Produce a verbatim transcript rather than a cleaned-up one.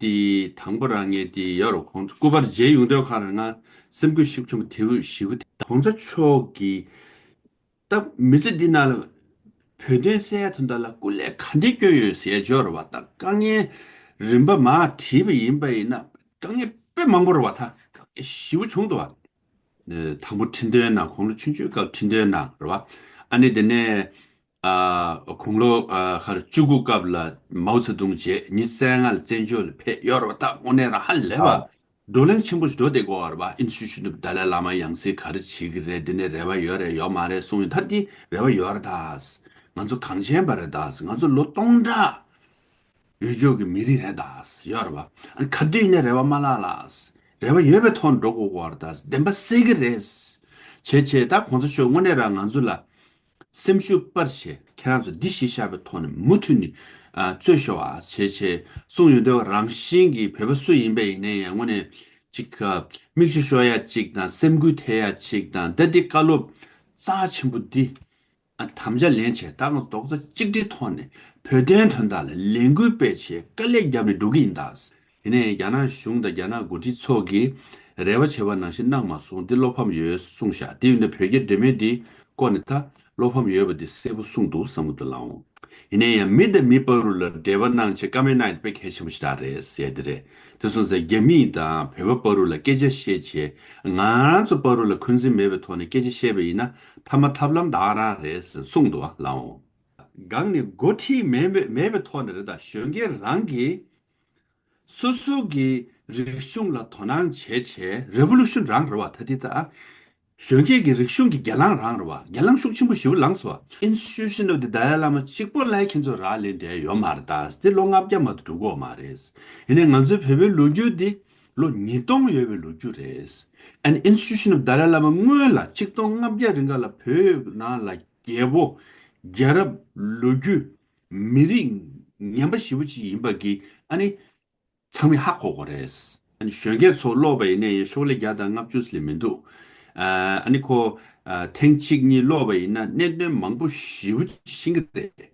དེ་དང་པོ་རང་ངས་དེ་ཡོད་རོ། ཁོང་ཚོ་སྐུ་པར་མཇལ་ཡོང་དུས་ཁ་རང་ང་སེམས་འགུལ་ཤུགས་ཆེན་པོ་དེ་ཞིག་དེ་གོང་ས་མཆོག་གིས་ད་མི་ཚེ་འདི་ནང་ལ་བོད་དོན་སེལ་ཡ་དོན་དག་ལ་སྐུ་ལས་ག་འདྲས་བསྐྱོན་ཡོད་ཟེར་ཡ་ཅིག་ཡོད་རེད་བ། ད་དཀའ་ངལ་རིམ་པ་མར་བྲིས་པ་ཡིན་པ་ཡིན་ན་དཀའ་ངལ་དཔེ་མང་པོ་རེད་བ། ད་དཀའ་ངལ་ཞེ་པོ་བྱུང་འདུག་བ། ཨ་དང་པོ་ཁྲི་འདོན་གནང་། དགུང་ལོ་ཆུང་ཆུང་སྐབས་ཁྲི་འདོན་གནང་རེད་བ། ཨ་ནི་དེ་ནས་ཨ་དགུང་ལོ་ཨ་ཁར་བཅུ་དགུ་སྐབས་ལ་མའོ་ཙེ་ཏུང་མཇལ། ཉི་ཤུ་རྩ་ལྔ་ལ་བཙན་བྱོལ་ལ་ཕེབས་ཡོད་རེད་བ། ད་དངོས་གནས་རང་ཧ་ལས་པ་ཨ་བགྲོ་གླེང་ཆེན་པོ་ཞིག་འགྲོ་བསྡད་ཀྱི་ཡོད་རེད་བ། ཨིན་སི་ཊི་ཊུ་ཤན་ཨོཕ་ཏཱ་ལའི་བླ་མ་ཡང་སྲིད་ག་རེ་བྱེད་ཀྱི་རེད། འདི་ནས་རེ་བ་ཡོད་རེད་ཡོད་མ་རེད་གསུངས་ཡོད། ད་འདི་རེ་བ་ཡོད་རེད། ད་ང་ཚོ་གངས་ཅན་པ་རེད། ད་ང་ཚོ་ལོ་སྟོང་ཕྲག་ཡུལ་ཕྱོགས་ཀྱི་མི་རིགས་རེད། ད་ཡོད་རེད་བ། ཨ་ནི་ག་དུས་ནས་རེ་བ་མ་བརླག་ལ། རེ་བ་ཡོད་པའི་ཐོག་ནས་འགྲོ་དགོས་ཀྱི་ཡོད་རེད། ད་བདེན་པ་གསལ་གྱི་རེད། བྱས་བྱས་ད་གོང་ས་མཆོག་དངོས་གནས་རང་ང་ཚོ་ལ་སེམས་ཤུགས་སྤར་བྱས། ཁྱེད་རང་ཚོ་འདི་གཞི་བཞག་པའི་ཐོག་ནས་མུ་མཐུད་ནས་ཨ་རྩོད་ཤོག་ཨ་བྱས་བྱས་གསུངས་ཡོང་དུས། རང་བཞིན་གྱིས་བོད་པ་སུ་ཡིན་པ་ཡིན་ནའི་ཡང་དངོས་གནས་ཅིག་ཨ་མིག་ཆུ་ཤོར་ཡ་ཅིག་དང་སེམས་འགུལ་ཐེབས་ཡ་ཅིག་དང་། ད་འདི་བཀའ་སློབ་རྩ་ཆེན་པོ་འདི་ཨ་དམ་བཅའ་ལེན་བྱས། ད་ང་ཚོ་རྡོག་རྩ་གཅིག་སྒྲིལ་ཐོག་ནས་བོད་དོན་དོན་དག་ལ་ལས་འགུལ་སྤེལ་བྱས་དཀའ་ལས་བརྒྱབ་ནས་འགྲོ་གི་ཡིན་ད། ཡིན་ནའི་རྒྱ་ནག་གཞུང་དང་རྒྱ་ནག་འགོ་ཁྲིད་ཚོ་གིས་རེ་བ་བྱས་པ་ནང་བཞིན་གནང་མ་སོང་། འདི་བློ་ཕམ་ཡོད་གསུངས་ཤག་དེ་ཡིན་ན་བོད་རྒྱ་འབྲེལ་མོལ་འདི་སྐོར་ནས་ད་བློ་ཕམ་ཡོད་པ་འདི་གསལ་པོ་གསུངས་འདུག་བསམ་གྱི་འདུག་ལགས་འོང་། ཡིན་ནའི་ཡང་མི་དང་མི་བར་དུ་ལ་འབྲེལ་བ་གནང་བྱས་བཀའ་མོལ་གནང་ཡ་དཔེ་གལ་ཆེན་པོ་ཞེ་དྲག་རེད་ཟེར་དེ་རེད། དེ་སོང་ཙང་རྒྱ་མི་དང་བོད་པ་བར་དུ་ལ་སྐད་ཆ་བཤད་བྱས། ང་རང་ཚོ་བར་དུ་ལ་འཁོན་འཛིན་མེད་པའི་ཐོག་ནས་སྐད་ཆ་བཤད་པ་ཡིན་ན་མཐའ་མ་ཐབས་ལམ་ད་ག་རང་རེད་ཟེར་གསུངས་འདུག་བ་ལགས་འོང་། སྒང་ནས་འགོ་ཁྲིད་མེད་པའི་མེད་པའི་ཐོག་ནས་རེད། ད་གཞོན་སྐྱེས་རང་གིས་སོ་སོ་གི་རིག་གཞུང་ལ་དོ་སྣང་བྱས་བྱས། རེ་ཝོ་ལུ་ཤན་རང་རེད་བ། ད་འདི་ད་གཞོན་སྐྱེས་ཀྱི་རིག་གཞུང་གི་སྒེར་ལངས་རང་རེད་བ། སྒེར་ལངས་ཤུགས་ཆེན་པོ་ཞེ་པོ་ལངས་སོང་བ། ཨིན་སི་ཊི་ཊུ་ཤན་ཨོཕ་ཏཱ་ལའི་བླ་མ་གཅིག་པོ་ལ་ཁྱེད་ཚོ་རག་ལས་བསྡད་ཡོད་མ་རེད། ད་འདི་ལོ་ལྔ་བརྒྱ་མ་གཏོགས་འགྲོ་གི་ཡོད་མ་རེད། ཡིན་ནའི་ང་ཚོའི་བོད་པའི་ལོ་རྒྱུས་འདི་ལོ་ཉིས་སྟོང་ཡོད་པའི་ལོ་རྒྱུས་རེད། ཨ་ནི་ཨིན་སི་ཊི་ཊུ་ཤན་ཨོཕ་ཏཱ་ལའི་བླ་མ་སྔོན་ལ་ཆིག་སྟོང་ལྔ་བརྒྱ་རིང་ག་ལ་བོད་ནང་ལ་རྒྱལ་པོ་རྒྱལ་རབས་ལོ་རྒྱུས་མི་རིགས་ངན་པ་ཞེ་པོ་ཅིག་ཡིན་པ་གི་ཨ་ནི་ཚང་མས་ཧ་གོ་གོ་རེད། ཨ་ནི་གཞོན་སྐྱེས་ཚོ་ཀློག་པ་ཡིན་ནའི་ཤོག་ལྷེ་བརྒྱ་དང་ལྔ་བཅུ་ལས་མི་འདུག་ཨ་ནི་ཁོ་ཨ་ཐེངས་གཅིག་གཉིས་ཀློག་པ་ཡིན་ན་གནད་དོན་མང་པོ་ཞེ་པོ་ཅིག་ཤེས་ཀྱི་རེད།